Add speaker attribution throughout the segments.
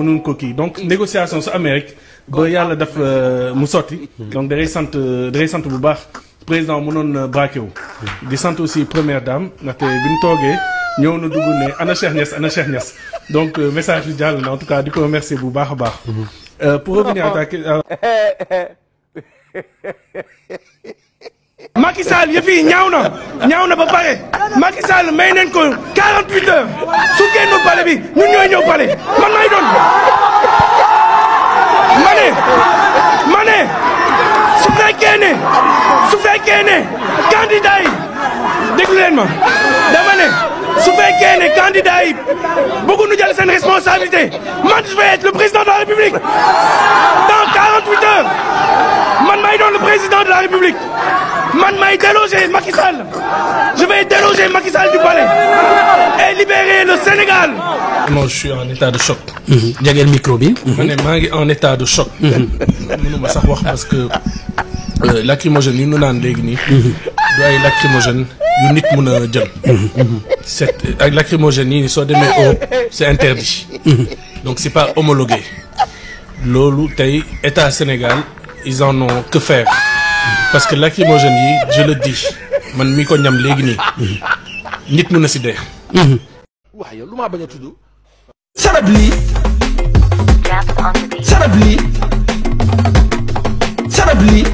Speaker 1: mënuñ ko kii donc négociation su Amérique ba yàlla def mu sotti donc da ngay sant bu baax président mënoon braqué wu di sant aussi première dame ndaxte bi ñu toogee ñëw na dugg ne ana Cheikh Niass donc message bi jàll na en tout cas di ko remercier bu baax a baax pour revenir à ta question. Macky Sall yëf yi ñaaw na ba pare Macky Sall may nañ ko 48 heures su génnul palais bi ñun ñooy ñëw palais man may doon ma ne su fekkee ne candidat yi déglu leen ma dama ne su fekkee ne candidat yi bëgguñu jël seen responsabilité man je vais être le président de la République dans 48 heures man may doon le président de la République man may déloger Macky Sall je vais déloger Macky Sall du palais et libérer le Sénégal. Non, je suis en état de choc.
Speaker 2: jegeel micro bi.
Speaker 1: ma ne maa ngi en état de choc. mënuma sax wax parce que lacrymogène yi ñu naan léegi nii. du ay lacrymogène yu nit mun a jël. c'est ak lacrymogène yi soo demee Europe c'est interdit. donc c'est pas homologué. loolu tey état Sénégal ils en ont que faire. parce que lacrymogène yi je le dis man mi ko ñam léegi nii nit mun na si dee.
Speaker 3: wax yow lu maa bañ a tudd. sarab lii sarab lii sarab lii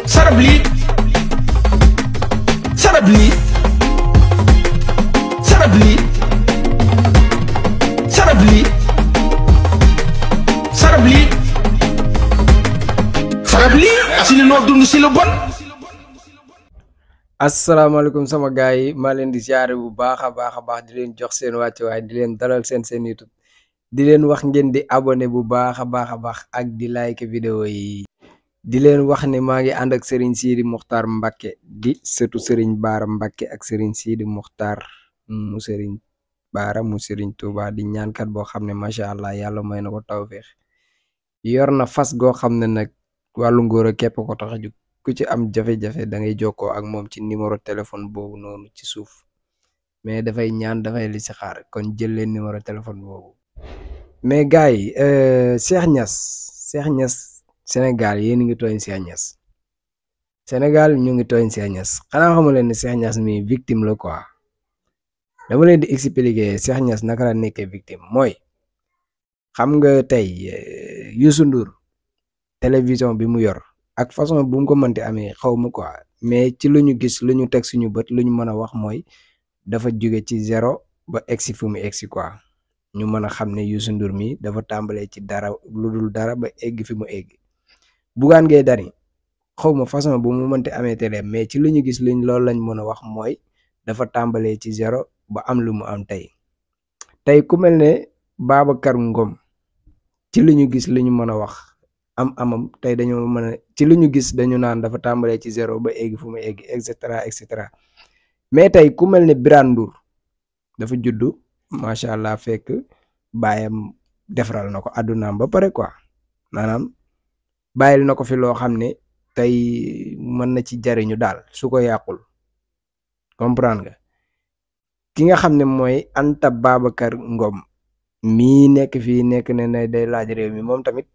Speaker 3: sarab lii sarab lii sarab lii sarab lii sarab lii sarab lii si li noo dund si lu bon.
Speaker 4: asalaamaaleykum sama gars yi maa leen di siyaare bu baax a baax di leen jox seen wàccuwaay di leen dalal seen YouTube di leen wax ngeen di abonné bu baax a baax ak di like vidéo yi di leen wax ne maa ngi ànd ak Serigne Sidi Mokhtar Mbacké di sëtu Serigne Bara Mbacké ak Serigne Sidi Mokhtar mu Serigne Bara mu Serigne Touba di ñaankat boo xam ne macha allah yàlla may na ko tawfeex yor na fas goo xam ne nag wàllu ngóor a képp ko tax a jóg ku ci am jafe-jafe da ngay jokkoo ak moom ci numéro téléphone boobu noonu ci suuf mais dafay ñaan dafay li si xaar kon jël leen numéro téléphone boobu. mais gars yi Cheikh Niass Sénégal yéen ngi tooñ Cheikh Niass Sénégal ñu ngi tooñ Cheikh Niass xanaa xamu leen ne Cheikh Niass mi victime la quoi dama leen di expliquer Cheikh Niass naka la nekkee victime mooy xam nga tey Youssou Ndour télévision bi mu yor. ak façon bu mu ko mënti amee xaw ma quoi mais ci lu ñu gis lu ñu teg suñu bët lu ñu mën a wax mooy dafa jóge ci zéro ba egsi fu mu egsi quoi ñu mën a xam ne Youssou Ndour mi dafa tàmbalee ci dara lu dul dara ba egg fi mu egg Bougane Gueye Dany xaw ma façon bu mu mënti amee télé mais ci lu ñu gis loolu lañ mën a wax mooy dafa tàmbalee ci zéro ba am lu mu am tey ku mel ne Babacar Ngom ci lu ñu gis lu ñu mën a wax. amam tey dañoo mën a ci lu ñu gis dañu naan dafa tàmbalee ci zéro ba egg fu mu egg et cetera mais tey ku mel ne Birane Ndour dafa juddu macha allah fekk baayam defaral na ko àddunaam ba pare quoi maanaam bàyyil na ko fi loo xam ne tey mën na ci jariñu daal su ko yàqul comprendre nga ki nga xam ne mooy Anta Babacar Ngom mii nekk fii nekk ne day laaj réew mi moom tamit.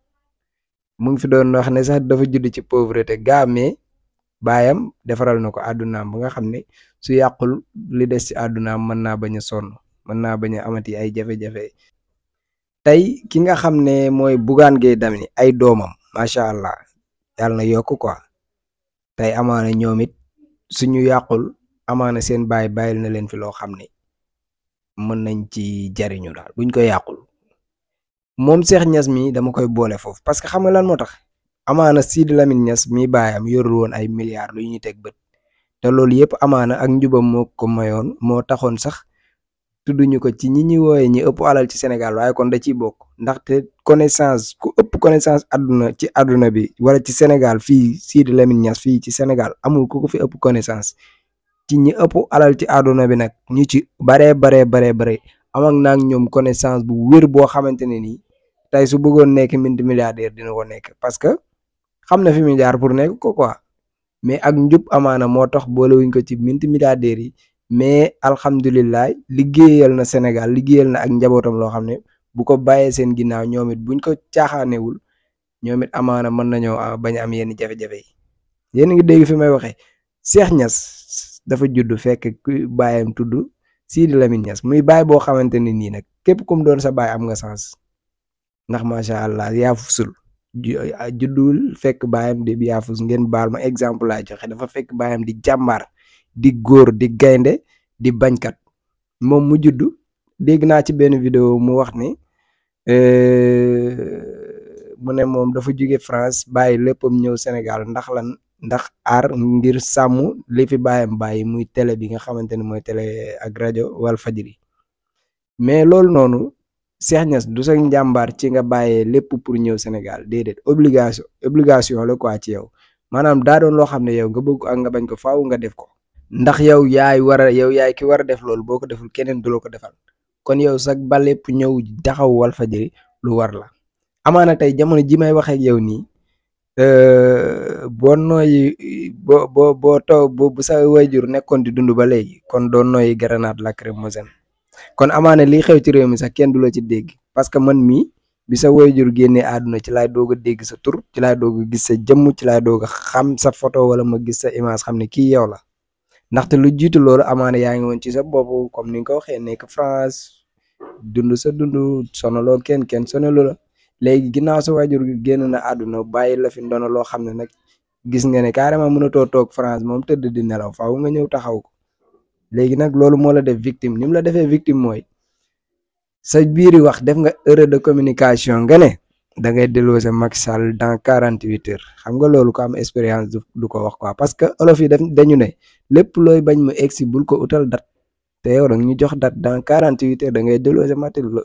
Speaker 4: mu ngi fi doon wax ne sax dafa judd ci pauvreté gaa mais baayam defaral na ko àddunaam ba nga xam ne su yàqul li des ci àddunaam mën naa bañ a sonn mën naa bañ a amati ay jafe-jafe tey ki nga xam ne mooy Bougane Gueye Dany ay doomam macha allah yàlla na yokk quoi tey amaana ñoom it suñu yàqul amaana seen baay bàyyil na leen fi loo xam ne mën nañ ci jariñu daal buñ ko yàqul. moom Cheikh Niass mi dama koy boole foofu parce que xam nga lan moo tax amaana Sidi Lamine Niass mi baayam yorul woon ay milliards lu ñuy teg bët te loolu yëpp amaana ak njubam moo ko mayoon moo taxoon sax tudduñu ko ci ñi wooye ñi ëpp alal ci Sénégal waaye kon da ciy bokk ndaxte connaissance ku ëpp connaissance ci àdduna bi wala ci Sénégal fii Sidi Lamine Niass fii ci Sénégal amul ku ko fi ëpp connaissance ci ñi ëpp alal ci àdduna bi nag ñu ci baree am ak naag ñoom connaissance bu wér boo xamante ne nii tey su bëggoon nekk multimilliardaire dina ko nekk parce que xam na fi mu jaar pour nekk ko quoi mais ak njub amaana moo tax boolewuñ ko ci multimilliardaires yi mais alhamdulilah liggéeyal na Sénégal liggéeyal na ak njabootam loo xam ne bu ko bàyyee seen ginnaaw ñoom it buñ ko caaxaanewul ñoom it amaana mën nañoo bañ am yenn jafe-jafe yi yéen a ngi dégg fi may waxee Cheikh Niass dafa judd fekk ku baayam tudd Sidi Lamine Niass muy baay boo xamante ne nii nag képp kum doon sa baay am nga sens ndax macha allah yaafusul juddul fekk baayam di yaafus ngeen baal ma exemple laa joxe dafa fekk baayam di jàmbaar di góor di gaynde di bañkat moom mu judd dégg naa ci benn vidéo mu wax ni mu ne moom dafa jóge France bàyyi léppam ñëw Sénégal ndax lan ndax aar ngir sàmm li fi bàyyam bàyyi muy télé bi nga xamante ne mooy télé ak rajo Walfadjri mais loolu noonu Cheikh Niass du sa njàmbaar ci nga bàyyee lépp pour ñëw Sénégal déedéet obligation la quoi ci yow maanaam daa doon loo xam ne yow nga bëgg ak nga bañ ko faaw nga def ko ndax yow yaay ki war a def loolu boo ko deful keneen du la ko defal kon yow sax ba lépp ñëw taxaw Walfadjri lu war la amaana tey jamono ji may waxee ak yow nii boo nooyi bu sa wayjur nekkoon di dund ba léegi kon doo nooyi grenade lacrymogène kon amaana lii xew ci réew mi sax kenn du la ci dégg parce que man mii bi sa wayjur génnee àdduna ci laay doog a dégg sa tur ci laay doog a gis sa jëmm ci laay doog a xam sa photo wala ma gis sa image xam ne kii yow la ndaxte lu jiitu loolu amaana yaa ngi woon ci sa bopp comme ni nga ko waxee nekk France dund sa dund sonaloo kenn sonalu la léegi ginnaaw sa waajur gi génn na àdduna bàyyi la fi ndono loo xam ne nag gis nga ne carrément mënatoo toog France moom tëdd di nelaw faaw nga ñëw taxaw ko léegi nag loolu moo la def victime ni mu la defee victime mooy sa biiri wax def nga erreur de communication nga ne da ngay déloger Macky Sall dans 48 heures xam nga loolu ko am expérience du ko wax quoi parce que olof yi dañu ne lépp looy bañ mu egsi bul ko utal date te yow nag ñu jox date dans 48 heures da ngay déloger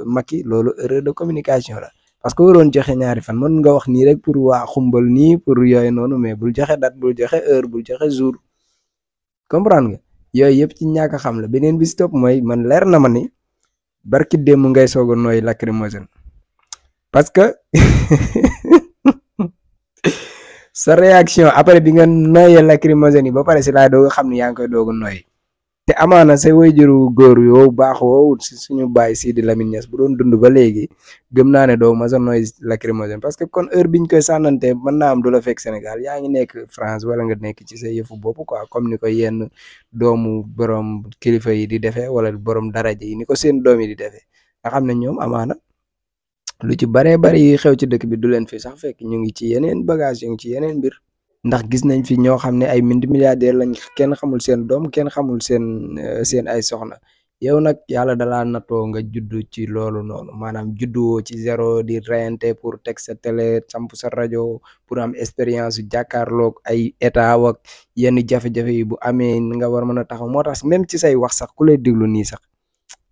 Speaker 4: Macky loolu erreur de communication la. parce que waroon joxe ñaari fan mën nga wax nii rek pour waa xumbal nii pour yooyu noonu mais bul joxe date bul joxe heure bul joxe jour comprendre nga yooyu yëpp ci ñàkk a xam la beneen bi si topp mooy man leer na ma ni barki démb ngay soog a nooy lacrymogène parce que sa réaction après bi nga nooyee lacrymogène yi ba pare si laay doog a xam ne yaa ngi koy doog a nooy te amaana say wayjuru góor yow baax woowu si suñu baay Sidi Lamine Niass bu doon dund ba léegi gëm naa ne doo ma sa nooy lacrymogène parce que kon heure biñ koy sànnante mën naa am du la fekk Sénégal yaa ngi nekk France wala nga nekk ci sa yëfu bopp quoi comme ni ko yenn doomu borom kilifa yi di defee wala borom daraja yi ni ko seen doom yi di defee nga xam ne ñoom amaana lu ci baree bari yi xew ci dëkk bi du leen fi sax fekk ñu ngi ci yeneen bagage ñu ngi ci yeneen mbir ndax gis nañ fi ñoo xam ne ay milliardaire lañ kenn xamul seen doom kenn xamul seen ay soxna yow nag yàlla dalaa natoo nga juddu ci loolu noonu maanaam judduwoo ci zéro di reyante pour teg sa télé samp sa rajo pour am expérience jàkkaarloog ay état ak yenn jafe-jafe yi bu amee nga war mën a taxaw moo tax même ci say wax sax ku lay déglu nii sax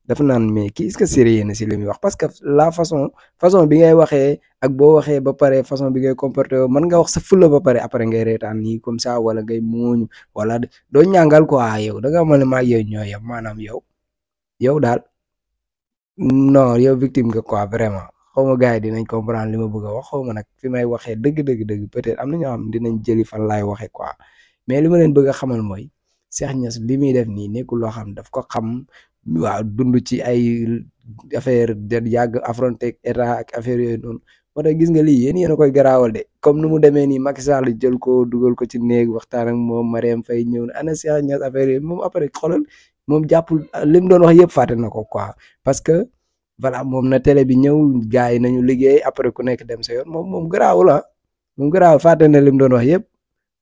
Speaker 4: dafa naan mais kii est-ce que sérieux na si li muy wax parce que la façon bi ngay waxee ak boo waxee ba pare façon bi ngay comporté mën nga wax sa fulla ba pare après ngay reetaan nii comme ça wala ngay muuñu wala doo ñàngal quoi yow da nga mën a maa yow ñoo yem maanaam yow daal non yow victime nga quoi vraiment xaw ma gars yi dinañ comprendre li ma bëgg a wax xaw ma nag fi may waxee dëgg peut-être am na ñoo xam dinañ jëli fan laay waxee quoi mais li ma leen bëgg a xamal mooy Cheikh Niass li muy def nii nekkul loo xam daf ko xam waaw dund ci ay affaire de yàgg affronté état ak affaire yooyu noonu moo tax gis nga lii yéen a koy garaawal de comme nu mu demee nii Macky Sall jël ko dugal ko ci néeg waxtaan ak moom Marième Faye ñëw na ana Cheikh Niass affaire yooyu moom après xoolal moom jàppul li mu doon wax yëpp fàtte na ko quoi parce que voilà moom na télé bi ñëw gars yi nañu liggéey après ku nekk dem sa yoon moom garaawul ah moom garaawul fàtte na li mu doon wax yëpp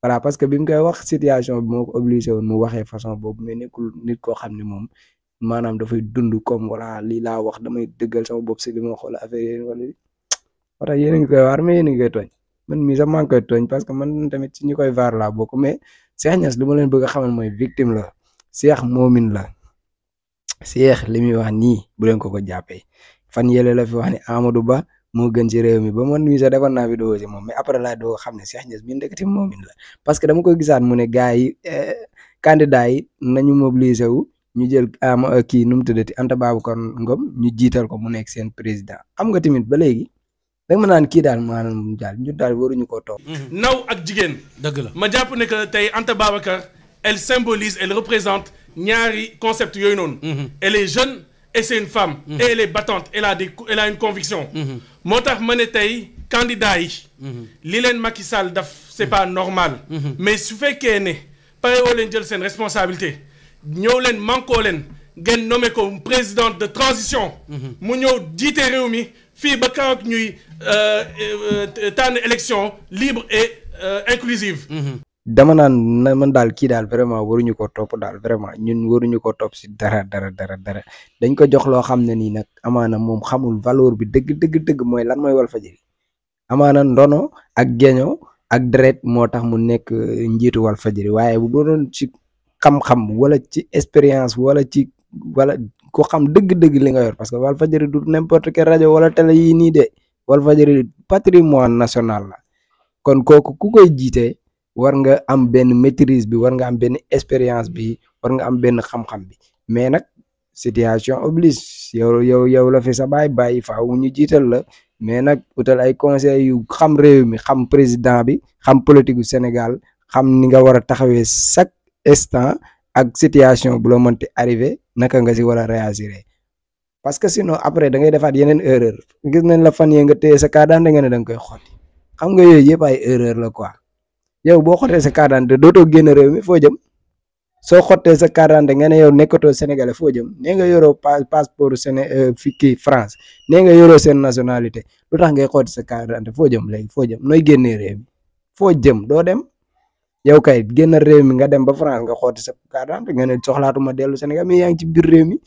Speaker 4: voilà parce que bi mu koy wax situation bi moo ko obligé woon mu waxee façon boobu mais nekkul nit koo xam ne moom maanaam dafay dund comme voilà lii laa wax damay dëggal sama bopp si li ma xool affaire yéen wala moo tax yéen a ngi koy waar mais yéen a ngi koy tooñ man mii sax maa ngi koy tooñ parce que man tamit ci ñi koy vaar laa bokk mais Cheikh Niass li ma leen bëgg a xamal mooy victime la Cheikh moomin la Cheikh li muy wax nii bu leen ko jàppee fan yële la fi wax ne Amadou Ba moo gën ci réew mi ba man mii sax defoon naa vidéo si moom mais après laa doo xam ne Cheikh Niass mi ndekati moomin la parce que dama koy gisaat mu ne gars yi candidat yi nañu mobiliser wu ñu jël kii nu mu tuddati Anta Babacar Ngom ñu jiital ko mu nekk seen président xam nga tamit ba léegi da nga ma naan kii daal maanaam daal ñu daal waruñu koo toog.
Speaker 3: naw ak jigéen. dëgg la ma jàpp ne que tey Anta Babacar elle symbolise elle représente ñaari concept yooyu noonu. elle est jeune
Speaker 1: et c'est une femme. Et elle est battante, elle a une conviction. moo tax ma ne tey candidat yi. li leen Macky Sall daf c'est pas normal. mais su fekkee ne pare woo leen jël seen responsabilité ñëw leen mankoo leen ngeen nommé ko présidente de transition. mu ñëw jiite réew mi fii ba kaw ñuy tànn élection libre et inclusive.
Speaker 4: dama naan na man daal kii daal vraiment waruñu ko topp daal vraiment ñun waruñu ko topp si dara dañ ko jox loo xam ne nii nag amaana moom xamul valeur bi dëgg mooy lan mooy Walfadjri amaana ndono ak geño ak deret moo tax mu nekk njiitu Walfadjri waaye bu doon ci xam-xam wala ci expérience wala ko xam dëgg li nga yor parce que Walfadjri du n'importe quel rajo wala télé yii nii de Walfadjri patrimoine national la kon kooku ku koy jiite war nga am benn maîtrise bi war nga am benn expérience bi war nga am benn xam-xam bi mais nag situation oblige yow la fi sa baay faaw ñu jiital la mais nag utal ay conseils yu xam réew mi xam président bi xam politique du Sénégal xam ni nga war a taxawee chaque instant ak situation bu la mënti arrivé naka nga si war a réagir parce que sinon après da ngay defaat yeneen erreur gis nañ la fan yee nga téye sa carte d'identité nga ne da nga koy xotti xam nga yooyu yëpp ay erreur la quoi. yow boo xottee sa carte d'identité dootoo génn réew mi foo jëm soo xottee sa carte d'identité nga ne yow nekkatoo sénégalais foo jëm nee nga yoroo passeport fii France nee nga yoroo seen nationalité lu tax ngay xotti sa carte d'identité foo jëm léegi foo jëm nooy génnee réew mi foo jëm doo dem yow kay génn réew mi nga dem ba France nga xotti sa carte d'identité nga ne soxlaatuma dellu Sénégal mais yaa ngi ci biir réew mi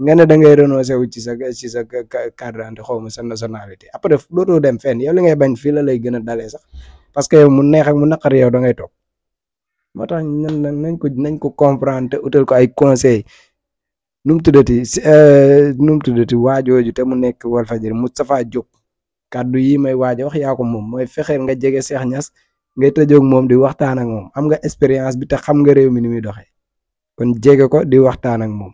Speaker 4: nga ne da ngay renoncer wu ci sa carte d'identité xaw ma sa nationalité après dootoo dem fenn yow li ngay bañ fii la lay gën a dalee sax. parce que yow mu neex ak mu naqar yow da ngay toog moo tax nañ ko comprendre te utal ko ay conseils nu mu tuddati waajooju te mu nekk Walfadjri Moustapha Diop kaddu yi may waajo wax yaa ko moom mooy fexeel nga jege Cheikh Niass ngay tëjoog moom di waxtaan ak moom am nga expérience bi te xam nga réew mi ni muy doxee kon jege ko di waxtaan ak moom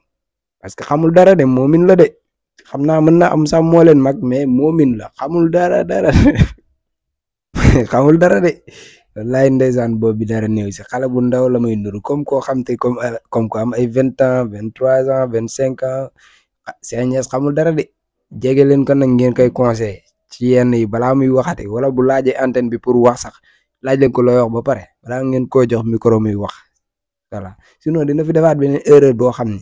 Speaker 4: parce que xamul dara de moomin la de xam naa mën na am sax moo leen mag mais moomin la xamul dara xamul dara de wallaay ndeysaan boobu dara néew si xale bu ndaw la may nuru comme koo xam te comme ko am ay 20 ans 23 ans 25 ans Cheikh Niass xamul dara de jege leen ko nag ngeen koy conseillé ci yenn yi balaa muy waxate wala bu laajee antenne bi pour wax sax laaj leen ko looy wax ba pare balaa ngeen koo jox micro muy wax voilà sinon dina fi defaat beneen erreur boo xam ne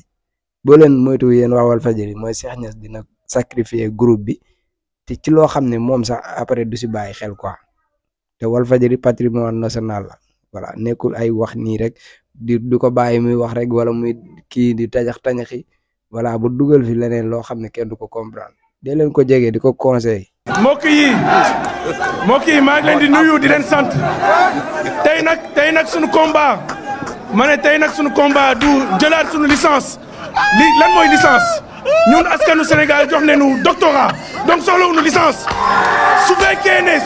Speaker 4: boo leen moytu yéen waa Walfadjri mooy Cheikh Niass dina sacrifier groupe bi te ci loo xam ne moom sax après du si bàyyi xel quoi. te Walfadjri patrimoine national la voilà nekkul ay wax nii rek di ko bàyyi muy wax rek wala muy kii di tañaxi voilà bu dugal fi leneen loo xam ne kenn du ko comprendre dee leen ko jege di ko conseil
Speaker 1: mbokk yi maa ngi leen di nuyu di leen sant tey nag sunu combat ma ne tey nag sunu combat du jëlaat sunu licence lan mooy licence ñun askanu Sénégal jox nañu doctorat donc soxlawuñu licence su fekkee ne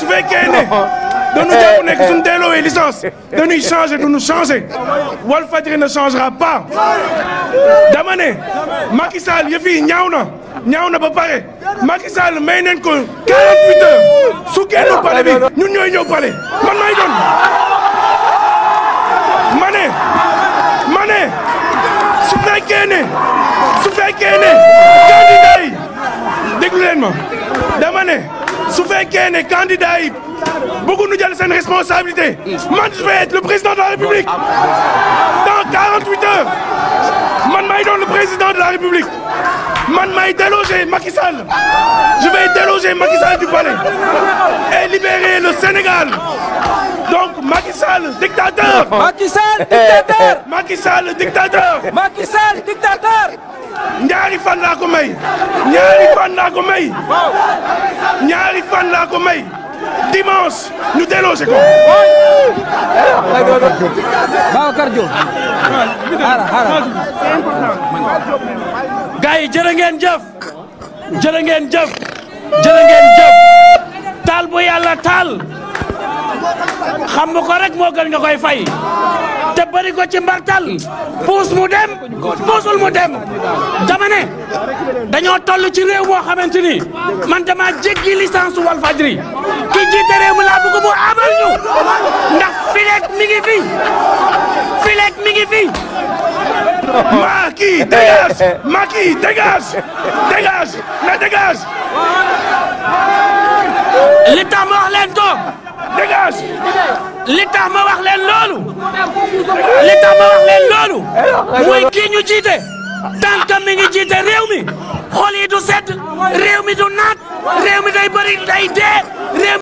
Speaker 1: dañu jàpp ne suñu delloowee licence dañuy changer duñu changer Walfadjri ne changera pas dama ne Macky Sall yëf yi ñaaw na ba pare Macky Sall may nañ ko 48 heures su génn palais bi ñun ñooy ñëw palais man may doon ma ne su fekkee ne candidat yi déglu leen ma dama ne su fekkee ne candidat yi bëgguñu jël seen responsabilité man je vais être le président de la République dans 48 heures man may doon le président de la République man may déloger Macky Sall je vais déloger Macky Sall du palais et libérer le Sénégal donc Macky Sall dictateur. Macky Sall dictateur. ñaari fan laa ko may dimanche ñu déloger ko.
Speaker 2: Babacar Diop. gars yi jërë ngeen jëf taal bu yàlla taal xam nga ko rek moo gën nga koy fay te bari ko ci mbartal puus mu dem puusul mu dem dama ne dañoo toll ci réew moo xamante ni man dama jéggi licence Walfadjri ki jiite réew mi laa bëgg mu abal ñu ndax fileeg mi ngi fi
Speaker 1: Macky dégage Macky dégage dégage na dégage
Speaker 2: li tax ma wax leen ko
Speaker 1: dégage
Speaker 2: li tax ma wax leen loolu li tax ma wax leen loolu mooy kii ñu jiite tant mi ngi jiite réew mi xol yi du sedd réew mi du naat réew mi day bëri day dee réew